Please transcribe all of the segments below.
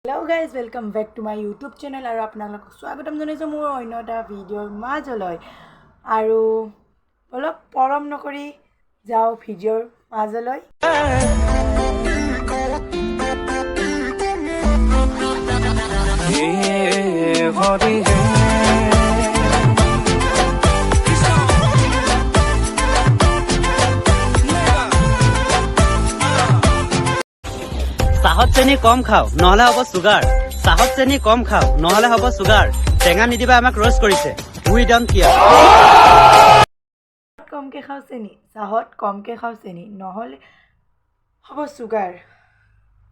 Hello guys, welcome back to my YouTube channel আৰু আপোনালোকক স্বাগতম জনাইছোঁ মোৰ অন্য এটা ভিডিঅ'ৰ মাজলৈ। আৰু অলপ পলম নকৰি যাওঁ ভিডিঅ'ৰ মাজলৈ। চাহত চেনি কম খাওঁ, নহলে হ'ব চুগাৰ। চাহত চেনি কম খাওঁ, নহলে হ'ব চুগাৰ। টেঙা নিদিবা, আমাক ৰ'জ কৰিছে। We don't care. কমকৈ খাওঁ চেনি, চাহত কমকৈ খাওঁ চেনি, নহ'লে হ'ব চুগাৰ।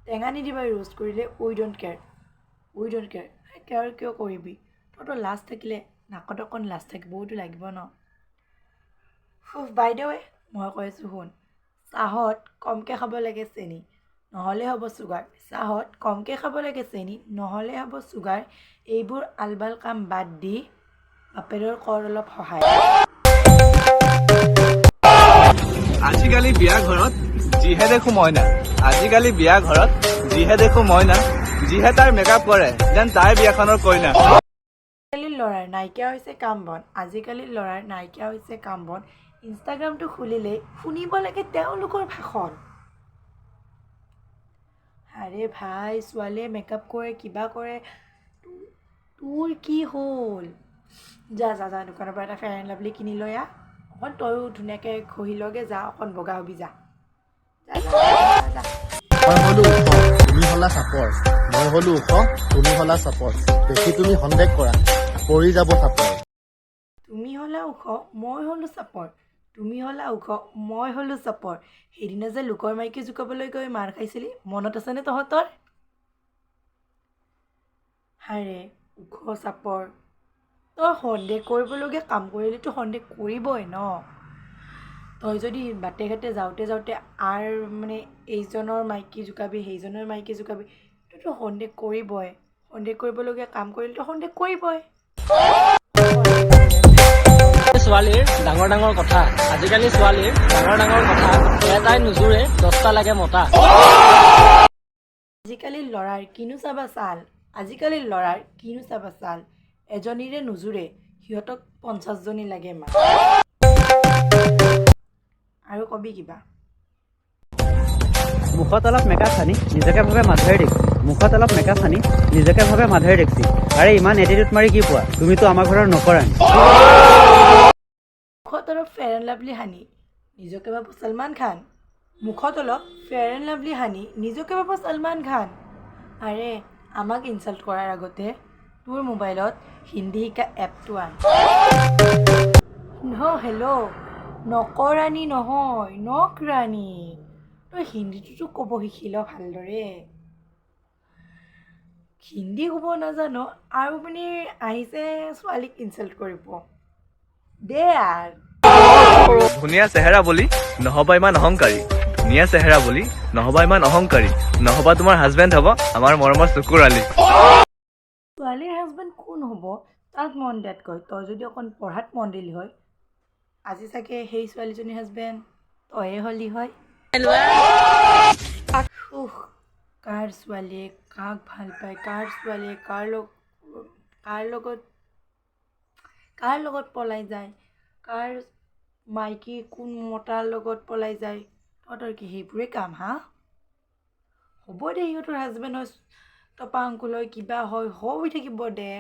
টেঙা নিদিবা, ৰোষ্ট কৰিলে। We don't care, we don't care. Care কিয় কৰিবি? তহঁতৰ লাজ থাকিলে, নাকত অকণ লাজ থাকিবওতো লাগিব ন। বাইদেৱে, মই কৈ আছোঁ শুন, চাহত কমকৈ খাব লাগে চেনি, নহ'লে হ'ব চুগাৰ। চাহত কমকৈ খাব লাগে চেনি, নহ'লে হ'ব চুগাৰ। এইবোৰ আলবাল কাম বাদ দি বাপেৰৰ কৰ অলপ সহায়। আজিকালি বিয়া ঘৰত যিহে দেখো মইনা, আজিকালি বিয়া ঘৰত যিহে দেখো মইনা, যিহে তাৰ মেকআপ কৰে, যেন তাইৰ বিয়াখনৰ কইনা। আজিকালি ল'ৰাৰ নাইকিয়া হৈছে কাম বন, আজিকালি ল'ৰাৰ নাইকিয়া হৈছে কাম বন। ইনষ্টাগ্ৰামটো খুলিলেই শুনিব লাগে তেওঁলোকৰ ভাষণ। আৰে ভাই, ছোৱালীয়ে মেকআপ কৰে, কিবা কৰে, তোৰ কি হ'ল? যা যা যা, দোকানৰ পৰা এটা ফেয়াৰ এণ্ড লাভলি কিনি লৈ আহ। অকণ তয়ো ধুনীয়াকৈ ঘঁহি লগে যা, অকণ বগা হবি। যা যা যা যা। মই হলো ওখ, তুমি হলা চাপৰ। মই হলো ওখ, তুমি হলা চাপৰ। দেখি তুমি সন্দেহ কৰা, পৰি যাব থাপৰ। তুমি হ'লা ওখ, মই হ'লো চাপৰ। তুমি হ'লা ওখ, মই হ'লো চাপৰ। সেইদিনা যে লোকৰ মাইকী জোকাবলৈ গৈ মাৰ খাইছিলি, মনত আছেনে তহঁতৰ? হাৰে ওখ চাপৰ, তই সন্দেহ কৰিবলগীয়া কাম কৰিলেতো সন্দেহ কৰিবই ন। তই যদি বাটে ঘাটে যাওঁতে যাওঁতে আৰ মানে এইজনৰ মাইকী জোকাবি, সেইজনৰ মাইকী জোকাবি, সেইটোতো সন্দেহ কৰিবই। সন্দেহ কৰিবলগীয়া কাম কৰিলেতো সন্দেহ কৰিবই। ছোৱালীৰ ডাঙৰ ডাঙৰ কথা, আজিকালি ছোৱালীৰ ডাঙৰ ডাঙৰ কথা, এটাই নোজোৰে, 10টা লাগে মতা। আজিকালি ল'ৰাৰ কিনো চাবা ছাল, আজিকালি ল'ৰাৰ কিনো চাবা ছাল, এজনীৰে নোজোৰে, সিহঁতক 50জনী লাগে মা। আৰু কবি কিবা? মুখত অলপ মেকআপ সানি নিজকে ভাবে মাধুৰী দীক্ষিত। মুখত অলপ মেকআপ সানি নিজকে ভাবে মাধুৰী দীক্ষিত। আৰে, ইমান এটিটিউড মাৰি কি পোৱা? তুমিতো আমাৰ ঘৰৰ নকৰানি। মুখত অলপ ফেয়াৰ এণ্ড লাভলি সানি নিজকে ভাবো ছলমান খান। মুখত অলপ ফেয়াৰ এণ্ড লাভলি সানি নিজকে ভাবো ছলমান খান। আৰে, আমাক ইনচাল্ট কৰাৰ আগতে তোৰ মোবাইলত হিন্দী শিকা এপটো আন। ন হেল্ল', নকৰানী নহয়, নকৰানী। তই হিন্দীটোতো ক'ব শিকি ল ভালদৰে। হিন্দী ক'ব নাজান আৰু মানে আহিছে ছোৱালীক ইনচাল্ট কৰিব দে আৰু। ধুনীয়া চেহেৰা বুলি নহবা ইমান অহংকাৰী, ধুনীয়া চেহেৰা বুলি নহবা ইমান অহংকাৰী, নহবা তোমাৰ হাজবেণ্ড হ'ব আমাৰ মৰমৰ চকুৰ আলি। ছোৱালীৰ হাজবেণ্ড কোন হ'ব তাত মন দিয়াতকৈ তই যদি অকণ পঢ়াত মন দিলি হয়, আজি চাগে সেই ছোৱালীজনীৰ হাজবেণ্ড তয়ে হ'লি হয়। উফ, কাৰ ছোৱালীয়ে কাক ভাল পায়, কাৰ ছোৱালীয়ে কাৰ লগত পলাই যায়, কাৰ মাইকী কোন মতাৰ লগত পলাই যায়, তহঁতৰ কি সেইবোৰে কাম হা? হ'ব দে, সিহঁতৰ হাজবেণ্ড হয়, টপা আংকুল হয়, কিবা হয় হৈ থাকিব দে।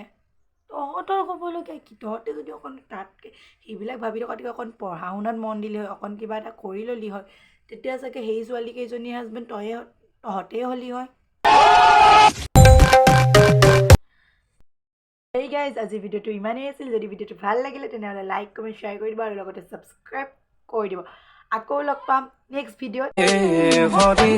তহঁতৰ ক'বলগীয়া কি? তহঁতে যদি অকণ তাতকৈ সেইবিলাক ভাবি থকাতকৈ অকণ পঢ়া শুনাত মন দিলি হয়, অকণ কিবা এটা কৰি ল'লি হয়, তেতিয়া চাগে সেই ছোৱালী কেইজনীৰ হাজবেণ্ড তহঁতেই হ'লি হয়। এই গাইজ, আজি ভিডিঅ'টো ইমানেই আছিল। যদি ভিডিঅ'টো ভাল লাগিলে, তেনেহ'লে লাইক, কমেণ্ট, শ্বেয়াৰ কৰি দিব আৰু লগতে ছাবস্ক্ৰাইব কৰি দিব। আকৌ লগ পাম নেক্সট ভিডিঅ'ত। ভৰি।